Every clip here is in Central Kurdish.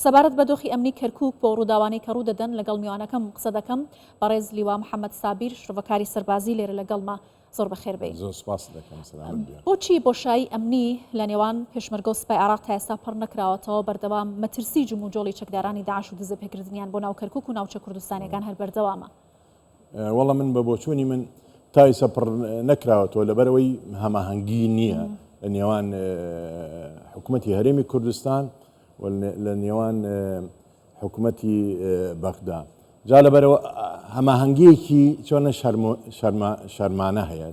سەبارەت بە دۆخی ئەمنی کەرکوک بۆ ڕووداوانەی کە ڕوودەدەن لەگەڵ میوانەکەم قسە دەکەم، بەڕێز لیوا محەمەد سابیر شرۆڤەکاری سەربازی لێرە لەگەڵمە، زۆر بەخێر بێی. زۆر سوپاست دەکەم، سەلامەت بی. بۆچی بۆشایی ئەمنی لە نێوان پێشمەرگە و سوپای عێراق تا ئێستا پڕ نەکراوەتەوە، بەردەوام مەترسی جموجۆڵی چەکدارانی داعش و دزەپێکردنیان بۆ ناو کەرکوک و ناوچە کوردستانیەکان هەر بەردەوامە؟ وەڵا من بە بۆچوونی من تا ئیسە پڕ نەکراوەتەوە لەبەرئەوەی هەماهەنگی نییە لە نێوان حکوومەتی هەرێمی کوردستان و لە نێوان حکوومەتی بەغدا جا لەبەرەوە هەماهەنگیەکی چۆنە شەرمانە هەیە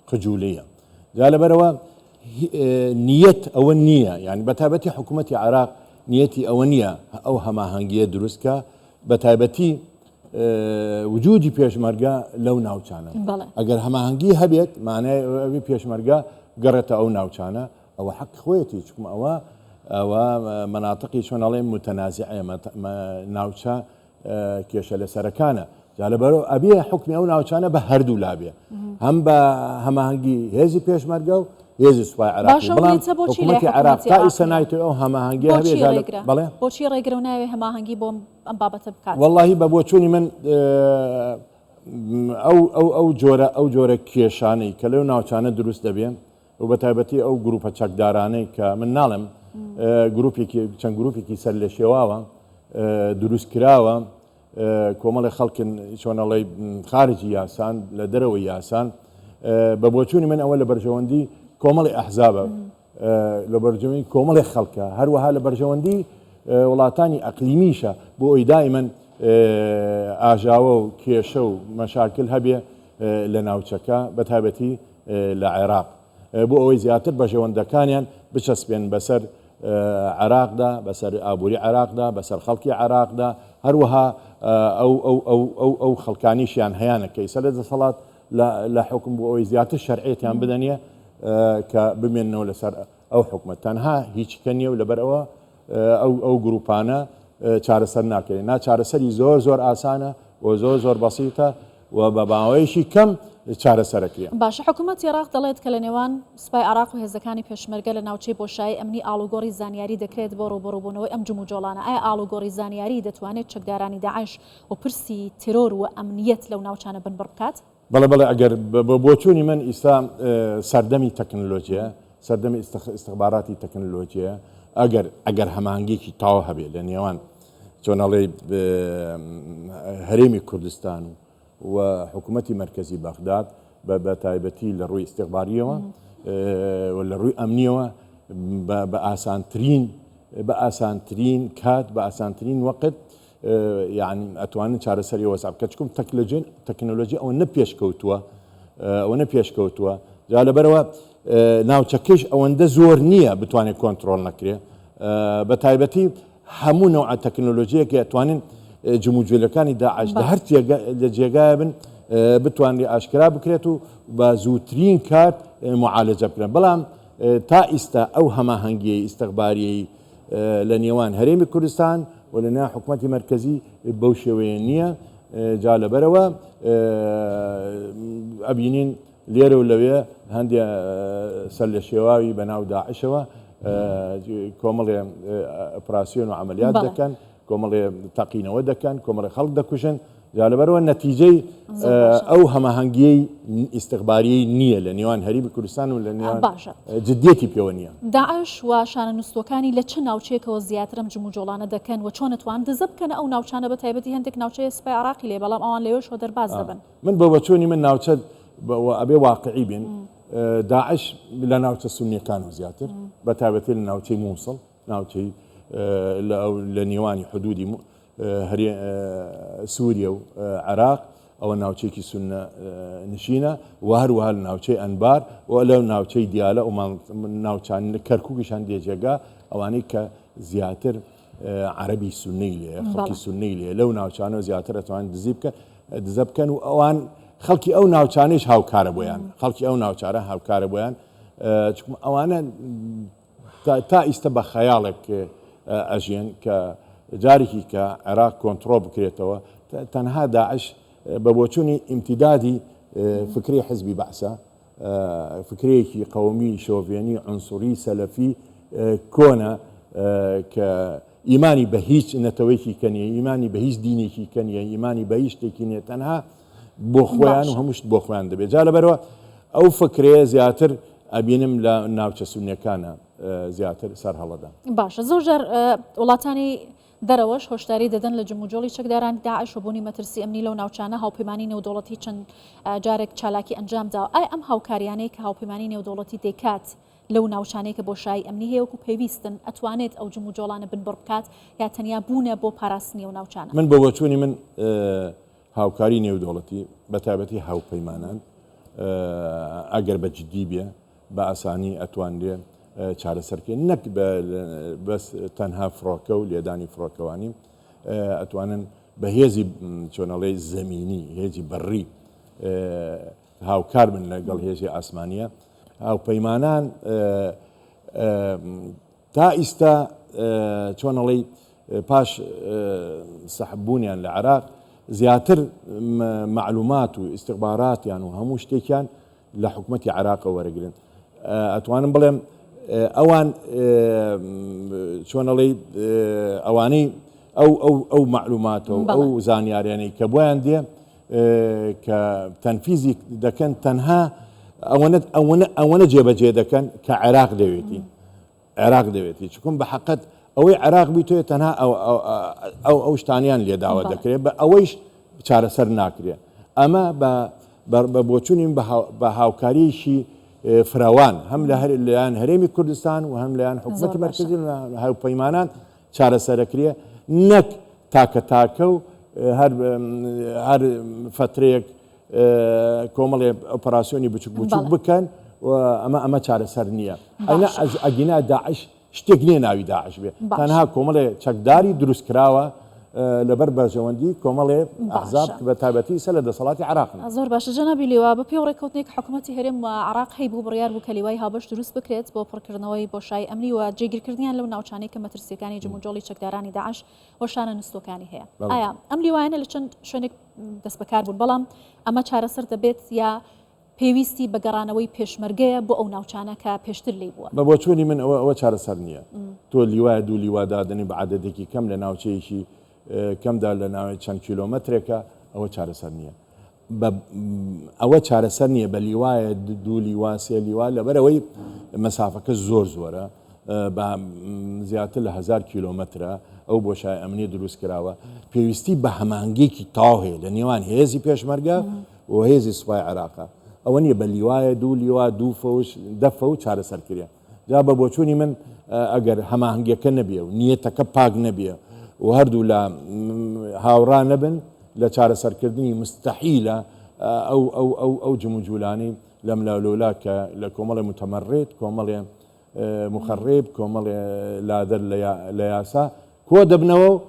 خجولیە جا لەبەرەوە نیەت ئەوە نییە یعنی بە تایبەتی حکوومەتی عراق نیەتی ئەوە نییە ئەو هەماهەنگیە دروستکە بە تایبەتی وجودی پێشمەرگە لەو ناوچانە ئەگەر هەماهەنگی هەبێت مانای ئەوی پێشمەرگە گەڕێتە ئەو ناوچانە ئەوە حەق خۆیەتی چکم ئەوە ئەوە مەناتقی چۆن ئەڵێ متەنازعەیە ناوچە کێشە لەسەرەکانە جا لەبەرەوە ئەبێ حکمی ئەو ناوچانە بە هەردوو لابێ هەم بە هەماهەنگی هێزی پێشمەرگە و هێزی سوپای عێراقی بەڵام حکوومەتی عێراق تا ئیسە نایتوێ ئەو هەماهەنگیە هەبێ بەڵێ بۆچی ڕێگرە و ناوێ هەماهەنگی بۆ ئەم بابەتە بکات؟ وەڵاهی بە بۆچوونی من ئەو ئەو ئەو جۆرە ئەو جۆرە کێشانەی کە لەو ناوچانە دروست دەبێ و بە تایبەتی ئەو گروپە چەکدارانەی کە من ناڵێم گروپێکی چەند گروپێکی سەر لە شێواوە دروست کراوە کۆمەڵی خەڵکن چۆنەڵی خارجی یاسان لە دەرەوەی یاسان بە بۆچوونی من ئەوە لە بەرژەوەندی کۆمەڵی ئەحزابە لە بەرژەوەندی کۆمەڵی خەڵکە هەروەها لە بەرژەوەندی وڵاتانی ئەقلیمیشە بۆ ئەوی دائیمەن ئاژاوە و کێشە و مەشاکل هەبێ لە ناوچەکە بە تایبەتی لە عێراق بۆ ئەوەی زیاتر بەژەوەندەکانیان بچەسپێن بەسەر عێراقدا بەسەر ئابووری عێراقدا بەسەر خەڵکی عێراقدا هەروەها ئەو ئەو ئەو ئەو ئەو خەڵکانیشیان هەیانە کە ئیسە لە دەسەڵات لە حوکم بۆ ئەوەی زیاتر شەرعیەتیان بدەنیە کە بمێننەوە لەسەر ئەو حکومە تەنها هیچکە نییە و لەبەر ئەوە ئەو ئەو گروپانە چارەسەر ناکرێن نا چارەسەری زۆر زۆر ئاسانە و زۆر زۆر بەسیتە و بە ماوەیەکی کەم چارەسەرەکرێ. باشە حکومەتی عێراق دەڵێت کە لە نێوان سوپای عێراق و هێزەکانی پێشمەرگە لە ناوچەی بۆشایی ئەمنی ئاڵوگۆڕی زانیاری دەکرێت بۆ ڕووبەڕووبوونەوەی ئەم جموجۆڵانە، ئایا ئاڵوگۆڕی زانیاری دەتوانێت چەکدارانی داعش و پرسی تێرۆر و ئەمنیەت لەو ناوچانە بنبڕ بکات؟ بەڵێ بەڵێ ئەگەر بە بۆچوونی من ئیستا سەردەمی تەکنەلۆجیە سەردەمی ئیستخباراتی تەکنەلۆجیە ئەگەر ئەگەر هەماهەنگیەکی تەواو هەبێ لە نێوان چۆن ئەڵێی هەرێمی کوردستان و و حکوومەتی مەرکەزی بەغداد بە تایبەتی لە ڕووی ئیستخباریەوە و لە ڕووی ئەمنیەوە بە ئاسانترین بە ئاسانترین کات بە ئاسانترین وەقت یعنی ئەتوانن چارەسەری وەزع بکە چکم تەکنەلۆژی تەکنەلۆژی ئەوە نە پێشکەوتووە ئەوە نە پێشکەوتووە جا لەبەرەوە ناوچەکەش ئەوەندە زۆر نییە بتوانێت کۆنتترۆل نەکرێ بە تایبەتی هەموو نەوعە تەکنەلۆژیەکە ئەتوانن جموجوێلەکانی داعش لە هەر لە جێگایە بن بتوانرێ ئاشکرا بکرێت و بە زووترین کات معالەجە بکرێن بەڵام تا ئیستا ئەو هەماهەنگیەی ئیستخباریەی لە نێوان هەرێمی کوردستان و لە نێوان حکوومەتی مەرکەزی بەو شێوەیە نییە جا لەبەرەوە ئەبینین لێرە و لەوێ هەندێ سەر لە شێواوی بە ناو داعشەوە کۆمەڵێ ئۆپراسیۆن و عملیات دەکەن کۆمەڵێ تەقینەوە دەکەن کۆمەڵێ خەڵک دەکوژن جا لەبەرەوە نەتیجەی ئەو هەماهەنگیەی ئیستخباریەی نییە لە نێوان هەریمی کوردستان و لە نێوان باشە جدیەتی پێوە نییە. داعش و شانە نوستووەکانی لە چ ناوچەیەکەوە زیاتر ئەم جموجۆڵانە دەکەن و چۆن ئەتوان دزە بکەنە ئەو ناوچانە بە تایبەتی هەندێک ناوچەیە سوپای عێراقی لێ بەڵام ئەوان لەوێشەوە دەرباز دەبن. من بە بۆچوونی من ناوچە ئەبێ واقعی بین داعش لە ناوچە سونیەکانەوە زیاتر بە تایبەتی لە ناوچەی مووسڵ ناوچەی لە نێوانی حدودی سووریە و عێراق ئەوە ناوچێکی سونە نشینە و هەروەها لە ناوچەی ئەنبار و لە ناوچەی دیالە و ناوچان کەرکووکیشان دێ جێگا ئەوانەی کە زیاتر عەربی سونەی لێ خەڵکی سونەی لێ لەو ناوچانەوە زیاتر ئەتوان دزی بکە دزە بکەن و ئەوان خەڵکی ئەو ناوچانەیش هاوکارە بۆیان خەڵکی ئەو ناوچارە هاوکارە بۆیان چکم ئەوانە تا ئیستە بە خەیاڵێک ئەژێن کە جارێکی کە عێراق کۆنتڕۆڵ بکرێتەوە تەنها داعش بە بۆچوونی ئیمتیدادی فکری حزبی بەعسە فکرەیەکی قەومی شۆڤێنی عنسوری سەلەفی کۆنە کە ئیمانی بە هیچ نەتەوەیەکی کە نیە، ئیمانی بە هیچ دینێکی کە نیە، ئیمانی بە هیچ شتێکی نیە، تەنها بۆ خۆیان و هەموو شت بۆ خۆیان دەبێت. جا لەبەرئەوە ئەو فکرەیە زیاتر ئەبینم لە ناوچە سونیەکانە زیاتر سەر هەڵەدا. باشە زۆر جار وڵاتانی دەرەوەش هۆشداری دەدەن لە جموجۆڵی چەکدارانی داعش و بوونی مەترسی ئەمنی لەو ناوچانە، هاوپەیمانی نێودەوڵەتی چەند جارێک چالاکی ئەنجام داوە، ئایا ئەم هاوکاریانەی کە هاوپەیمانی نێودەوڵەتی دەیکات لەو ناوچانەی کە بۆشایی ئەمنی هەیە وەکو پێویستن، ئەتوانێت ئەو جموجۆڵانە بنبڕ بکات یا تەنیا بوونە بۆ پاراستنی ئەو ناوچانە؟ من بە بۆچوونی من هاوکاری نێودەوڵەتی بە تایبەتی هاوپەیمانان ئەگەر بە جدی بێ بە ئاسانی ئەتوانرێ چارەسەر بکرێت نەک بەس تەنها فڕۆکە و لێدانی فڕۆکەوانی ئەتوانن بە هێزی چۆنەڵێ زەمینی هێزی بەڕی هاوکار بن لەگەڵ هێزی ئاسمانیە هاوپەیمانان تا ئیستا چۆنەڵی پاش سەحببوونیان لە عراق زیاتر معلومات و ئیستخباراتیان و هەموو شتێکیان لە حکومەتی عێراقەوە وەرەگرن ئەتوانم بڵێم ئەوان چۆنەڵی ئەوانەی ئەو ئەو ئەو معلوماتە و ئەو زانیاریانەی کە بۆیان دێ کە تەنفیزی دەکەن تەنها ئەوەنە ئەوەنە ئەوەنە جێبەجێ دەکەن کە عێراق دەوێتی عێراق دەوێتی چکم بە حقت ئەوەی عێراق بیتوێت تەنها ئەو ئەو شتانیان لێداوە دەکرێت بە ئەوەیش چارەسەر ناکرێت ئەمە بە بە بۆچوونی من بە هاوکارییەکی فراوان هەم لە لایەن هەرێمی کوردستان و هەم لایەن حکوومەتی مەرکەزی و هاوپەیمانان چارەسەرەکرێ نەک تاکە تاکە و هەر هەر فترەیەک کۆمەڵێ ئۆپەراسیۆنی بچوک بچوک بکەن و ئەمە ئەمە چارەسەر نییە ئەگینا داعش شتێک نیە ناوی داعش بێ تەنها کۆمەڵێ چەکداری دروست کراوە لەبەر بەرژەوەندی کۆمەڵێ ئەحزاب بە تایبەتی سەر لە دەسەڵاتی عراقن. زۆر باشە جەنابی لیوا، بە پێی ئەو ڕێککەوتنەی کە حکوومەتی هەرێم و عراق هەیبوو بڕیار بوو کە لیوای هاوبەش دروست بکرێت بۆ پڕکردنەوەی بۆشایی ئەمنی و جێگیرکردنیان لەو ناوچانەی کە مەترسییەکانی جموجۆڵی چەکدارانی داعش و شانە نوستووەکانی هەیە. ئایا ئەم لیوایانە لە چەند شوێنێک دەستبەکار بوون بەڵام ئەمە چارەسەر دەبێت یا پێویستی بە گەڕانەوەی پێشمەرگەیە بۆ ئەو ناوچانە کە پێشتر لێی بووە. بە بۆچوونی من ئەوە ئەوە چارەسەر نییە. تۆ لیوایە دوو لیوا دادەنێی بە عەدەدێکی کەم لە ناوچەیەکی کەمدا لە ناوی چەند کیلۆمەترێکە ئەوە چارەسەر نییە. بە ئەوە چارەسەر نییە بە لیوایە دوو لیوا سێ لیوا لەبەرئەوەی مەسافەکە زۆر زۆرە بە زیاتر لە هەزار کیلۆمەترە ئەو بۆشای ئەمنی دروست کراوە پێویستی بە هەماهەنگیەکی تەواو هەیە لە نێوان هێزی پێشمەرگە و هێزی سوپای عێراقە ئەوە نیە بە لیوایە دوو لیوا دوو فەوج دە فەوج چارەسەر کرێ جا بە بۆچوونی من ئەگەر هەماهەنگیەکە نەبێ و نیەتەکە پاک نەبێ و هەردوو لا هاوڕا نەبن لە چارەسەرکردنی مستحیلە ئەو ئەو ئەو ئەو جموجولانەی لەملاولەولا کە لە کۆمەڵێ متمرد کۆمەڵێ مخرب کۆمەڵێ لادەر لە یاسا کۆ دەبنەوە و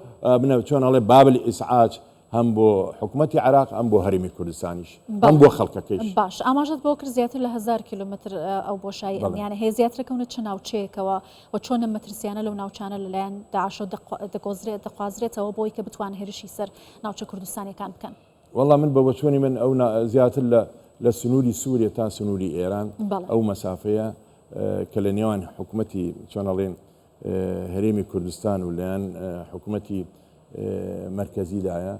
بنە چۆن ئەڵێ بابل ئیسعاج هەم بۆ حکومەتی عێراق هەم بۆ هەرێمی کوردستانیش هەم بۆ خەڵکەکەیش. باش ئاماژەت بۆ کرد زیاتر لە هەزار کیلۆمەتر ئەو بۆشایی ئەمنیانە هەیە زیاتر کەونە چ ناوچەیەکەوە و چۆن ئەم مەترسیانە لەو ناوچانە لەلایەن داعشەوە دەگۆزرێت دەقوازرێتەوە بۆی کە بتوان هێرشی سەر ناوچە کوردستانیەکان بکەن؟ وەڵا من بە بۆچوونی من ئەو زیاتر لە لە سنووری سووریە تا سنووری ئێران ئەو مەسافەیە کە لە نێوان حکومەتی چۆن ئەڵێن هەرێمی کوردستان و لایەن حکومەتی مەرکەزیدایە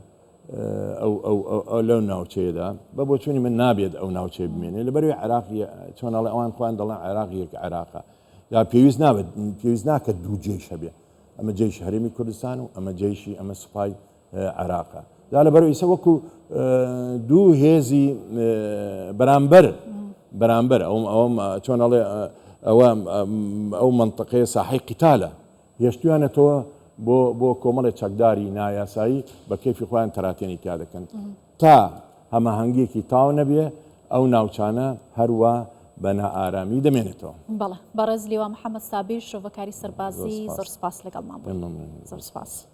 ئەو ئەو ئەو لەو ناوچەیەدا بە بۆچوونی من نابێت ئەو ناوچەیە بمێنێ لەبەروی عێراق چۆن ئەڵێ ئەوان خۆیان دەڵێن عێراق یەک عێراقە یا پێویست نابێت پێویست ناکە دوو جێش هەبێ ئەمە جێش هەرێمی کوردستان و ئەمە جێشی ئەمە سوپای عێراقە جا لەبەر ئیسە وەکو دوو هێزی بەرامبەر بەرامبەر ئەو ئەوم چۆن ئەڵێ ئەوە ئەو منطقەیە ساحەی قیتالە هێشتویانەتەوە بۆ بۆ کۆمەڵی چەکداری نایاسایی بە کەیفی خۆیان تەراتێنی تیا دەکەن تا هەماهەنگیەکی تاو نەبێ ئەو ناوچانە هەروە بە نائارامی دەمێنێتەوە. بەڵێ بەڕێز لیوا محەمەد سابیر شرۆڤەکاری سەربازی زۆر سپاس لەگەڵمان بووی. زۆر سپاس.